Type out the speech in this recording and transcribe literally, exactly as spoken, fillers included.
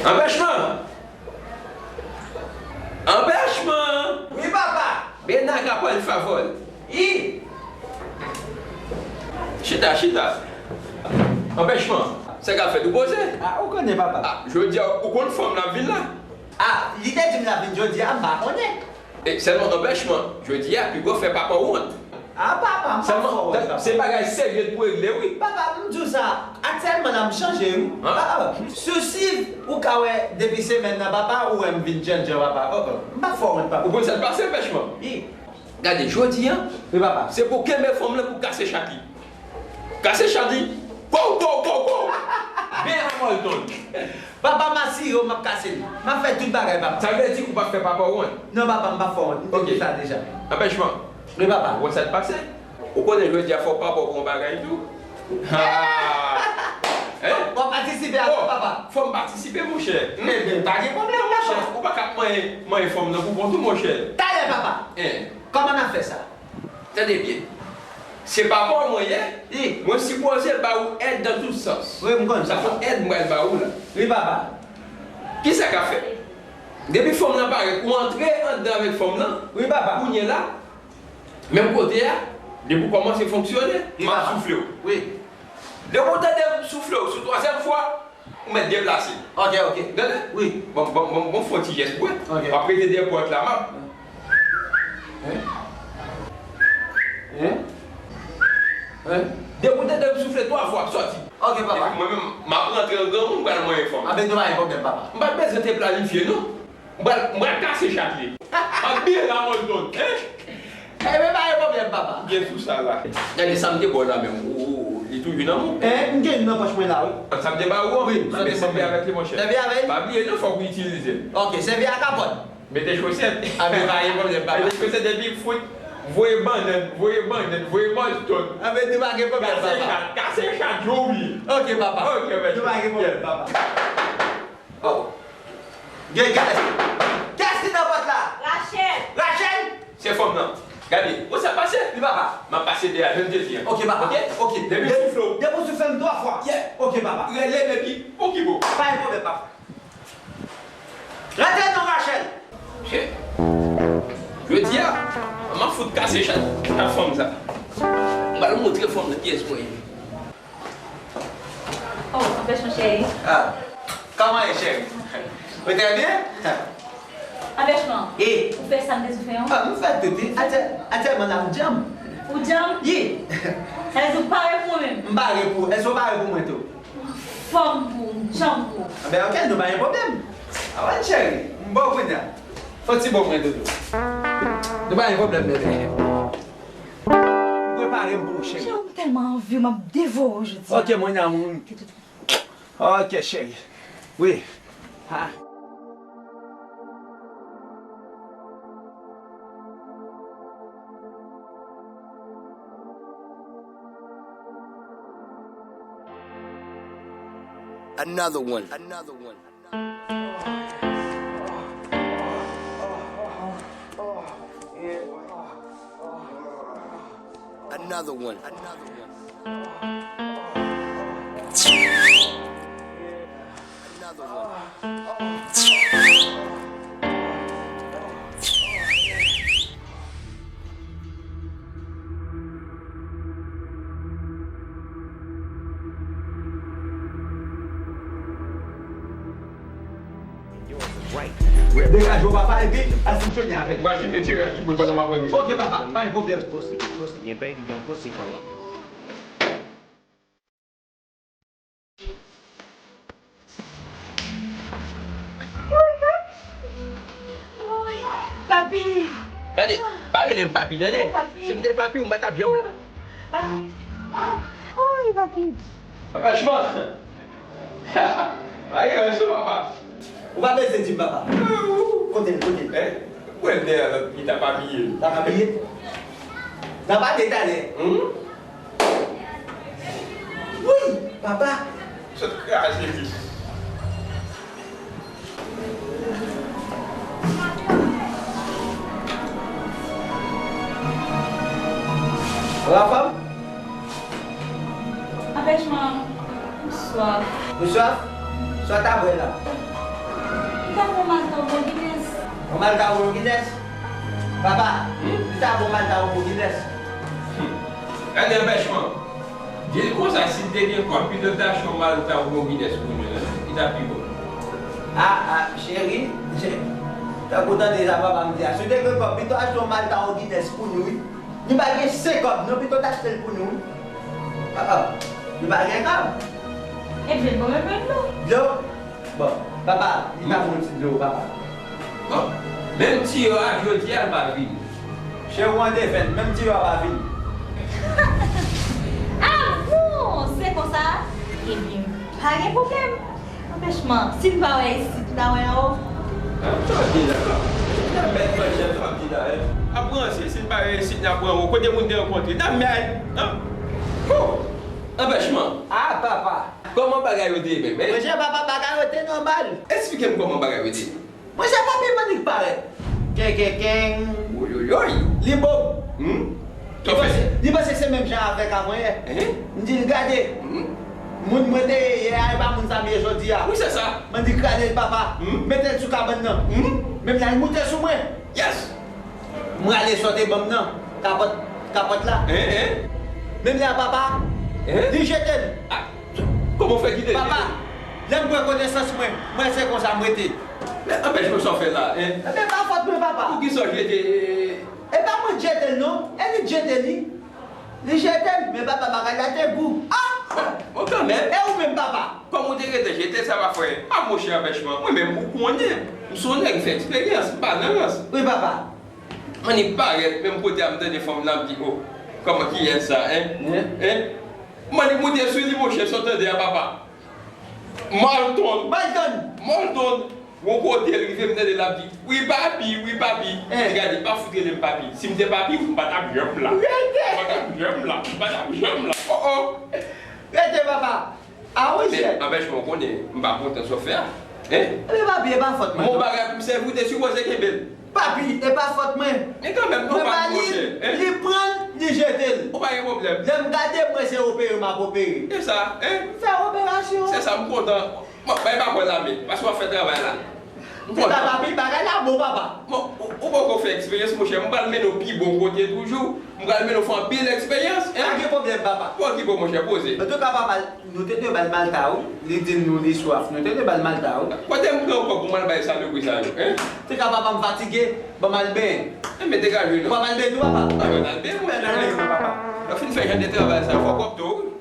Anpèchman! Anpèchman! Wi, papa! Bena ka pran favòl. Wi! Chita, chita. Anpèchman, sa k ap fèt ou poze? Ah, ou konnen, papa. Ah, jodi a, ou konn fanm l ap vin la? Ah, li te di m l ap vin jodi a, m pa konnen. E, sèlman anpèchman, jodi a, piga w fè papa w wont. Ah, papa, m pa fè w wont, papa. Se bagay serye pou regle, wi. Papa, m di w sa, aktyèlman la, m chanje, wi. Papa, sousi ou ka wè depi semèn nan, papa, ou wè m vin djandjan, papa. Oh, oh, m pa fè w wont, papa. Ou konn sa k pase, anpèchman? Wi. Gade, jodi a, wi, papa, se pou kenbe fanm lan pou kase chat li. Kase chat li. Pow, pow, pow, pow. Ben a Mòlton. Papa, m asire w, m ap kase li. M ap fè tout bagay, papa. Sa vle di ou p ap fè papa w wont? Non, papa, m p ap fè w wont. M te di w sa deja. Anpèchman. Wi, papa. Ou wè sa k pase? Ou konnen jodi a fò papa w pran bagay tou. Ha! Hein? W ap patisipe avè m, papa? Fò m patisipe, monchè. Ebyen, pa gen pwoblèm, papa. Monchè, ou pa ka ap manyen, manyen fanm nan pou kont ou, monchè. Talè, papa. Hein? Kòman n ap fè sa? Tande byen. Se papa w mwen ye. Wi. Mwen sipoze ba ou èd dans tout sens. Wi, m konn sa. Sa se yon èd m pral ba ou la. Wi, papa. Kisa k ap fèt? Depi fanm lan parèt, ou antre anndan avèk fanm lan. Wi, papa. Kounye a la, menm kote a, depi w kòmanse fonksyone, m ap soufle w. Wi. Depi w tande m soufle w sou twazyèm fwa, ou mèt deplase. Ok, ok. Tande? Wi. Bon, bon, bon, bon, fè yon ti jès pou mwen. Ok. W ap rete dèyè pòt la, m ap. Hein? Hein? Hein? Depi w tande m soufle twa fwa, sòti. Ok, papa. Epi mwen menm, m ap rantre an granmoun, m pral manyen fanm. Anben, nou pa gen pwoblèm, papa. M pa t bezwen te planifye, non. M pral, m pral kase chat li. Anben la, Mòlton, hein? Ebyen, pa gen pwoblèm, papa. Byen sou sa la. Gade sa m te ba w la menm. Ou, ou, ou, li toujou nan men w? Eh, m gen youn nan pòch mwen la, wi. Sa m te ba ou an? Wi, sa m te ba w. Sèvi avèk li, monchè. Sèvi avè l? Pa bliye non, fòk ou itilize l. Ok, sèvi ak kapòt. Mete chosèt. Anben, pa gen pwoblèm, papa. Mete chosèt epi fout. Voye bannann, voye bannann, voye mòlton. Anben, nou pa gen pwoblèm, papa. Kase chat, kase chat, yo wi. Ok, papa. Ok, mèsi. Nou pa gen pwoblèm, papa. Oh. Gen, gen. Kiyès ki nan pòt la? Rachel. Rachel? Se fanm nan. Gade, ou sa pase? Wi, papa. M ap pase dèyè, jan m te di an. Ok, papa. Ok? Ok. Depi w soufle w. Depi w soufle m twa fwa. Yeah. Ok, papa. Rele m epi okipe w. Pa gen pwoblèm, papa. Rantre non, Rachel. Che. Jodi a, m ap fout kase chat, chat fanm sa. M pral montre fanm nan kiyès mwen ye. Oh, anpèchman cheri. Ah, kòman ye, cheri? Ou trè byen? Anpèchman. E? Ou fè sa m te di w fè an? Ah, m fè tout, wi. Atyè-, aktyèlman la, m djanm. Ou djanm? Ye. Sa vle di ou pare pou mwen menm? M pare pou, èske w pare pou mwen tou? Fòm pou, m djanm pou. Anben, ok, nou pa gen pwoblèm. Awen, cheri, m ba w kounye a. Fè yon ti bo mwen, doudou. Nou pa gen pwoblèm, bebe. M prepare m pou ou, cheri. Cheri, m tèlman anvi w, m ap devore w jodi a. Ok, mon amour. Ok, cheri. Wi. Ha. Another one. Another one. Another one. Another one. Another one. Degaje w, papa, epi al fonksyone avèk. Mwen kite ti rès pou mwen pandan m ap rele. Ok, papa, pa gen pwoblèm. Pussy, pussy, gen baby, gen pussy. Papi! Tande, pa rele m papi, tande. Papi. Si m te papi w, m pa t ap janm la. Papi. Oy, papi. Franchman. Aye, wè sou papa. Ou pa bezwen di m papa. Kote l, kote l? Hein? Ou wè l dèyè lòt, li t ap abiye. T ap abiye? N ap pale talè. Hmm? Wi, papa. Sot kraze li. Rafa? Anpèchman, m swaf. Ou swaf? Sa w ta bwè la? Yon malta ou bon Guinness. Yon malta ou bon Guinness? Papa, hmm? Li ta bon malta ou bon Guinness. Hmm. Gade anpèchman. Di l konsa, si l te gen kòb, pito l ta achte yon malta ou bon Guinness pou nou, li t ap pi bon. A, a, cheri, tankou w tande sa papa m di a, si w te gen kòb, pito w achte yon malta ou Guinness pou nou, wi. Nou pa gen sen kòb, non, pito w t achte l pou nou, wi. A, a, nou pa gen kòb. Ebyen, bon, men dlo. Dlo? Bon, papa, li pa bon ti dlo, papa. Bon, menm tiyo a, jodi a, l pa vini. Cheri w an te fèt, menm tiyo a pa vini. Ah bon, se konsa? Ebyen, pa gen pwoblèm. Anpèchman, si l pa wè isit, l ta wè anwo. Ah, sa w di la, la? Sa bèt manchèt sa w di la, hein? Ap ranse, si l pa wè isit, l ap wè anwo. Kote moun te rankontre? Nan mè, hein? Ho! Anpèchman. Ah, papa! Kòman bagay yo te ye menm, hein? Monchè, papa, bagay yo te nòmal. Eksplike m kòman bagay yo te ye. Monchè, papi m annik parèt. Keng, keng, keng. Woyoyoy. Li bo m. Hmm? Li panse, li panse se menm jan avèk avanyè. Hein? M di l, gade. Hmm? Moun mwen te ye yè a, e pa moun sa m ye jodi a. Wi, se sa. M annik rale l, papa. Hmm? Mete l sou kabann nan. Hmm? Menm la, l moute sou mwen. Yes! M rale sa w te ban m nan, kapòt, kapòt la. Hein, hein? Menm lè a, papa, hein? Li jete l. Ah, kòman w fè kite l? Papa, lè m pran konesans mwen, mwen se konsa m rete. Men anpèch mwen sa w fè la, hein? Ebyen, pa fòt mwen, papa. Poukisa w jete? E pa mwen k jete l, non. E li k jete li. Li jete l, men papa, bagay la te gou. Ah! Bon, bon, kanmenm. E ou menm, papa? Kòm ou te gentan jete l, sa pa fè. Ah, monchè, anpèch mwen. Mwen menm, ou konnen, m se yon nèg ki fè eksperyans, m pa nan rans. Wi, papa. M annik parèt menm kote a, m tande fanm nan ap di, oh, kòman, kiyès sa, hein? Hein? Hein? M annik moute sou li, monchè, sa w tande a, papa? Malton! Malton! Malton! Yon kote l rive, m tande l ap di, wi, papi, wi, papi. Hein? Gade, pa fout rele m papi. Si m te papi, m pa t ap janm la. Rete! M pa t ap janm la. M pa t ap janm la. Oh, oh! Rete, papa! Ah wi, chè. Men, anpèch mwen, w konnen, m pa kontan sa w fè a. Hein? Ebyen, papi, e pa fòt mwen, non. Yon bagay pou m sèvi w, te sipoze kenbe l. Papi, e pa fòt mwen. Men kanmenm, non, papi, monchè, hein? Li pran l, li jete l. Ou pa gen pwoblèm. Lè m gade, mwen se opere m ap opere. E sa, hein? M fè operasyon. Se sa, m kontan. Bon, bay pa bò la men, paske w ap fè travay la. M kontan. Pita, papi, bagay la bon, papa. Bon, ou, ou poko fè eksperyans, monchè. M pral mennen w pi bon kote toujou. M pral mennen w fè anpil eksperyans, hein? Pa gen pwoblèm, papa. Pa okipe w, monchè, poze. Antouka, papa, nou te dwe ba l malta, wi. Li di n nou li swaf. Nou te dwe ba l malta, wi. Kote m pran kòb pou m al bay salopri sa yo, hein? Antouka, papa, m fatige. Ban m al benyen. Enben, degaje non. Ou p ap al benyen tou, papa? Anben, al benyen, monchè. Al benyen, papa. Lè w fin fè jan de travay sa, fò kòb tou, wi.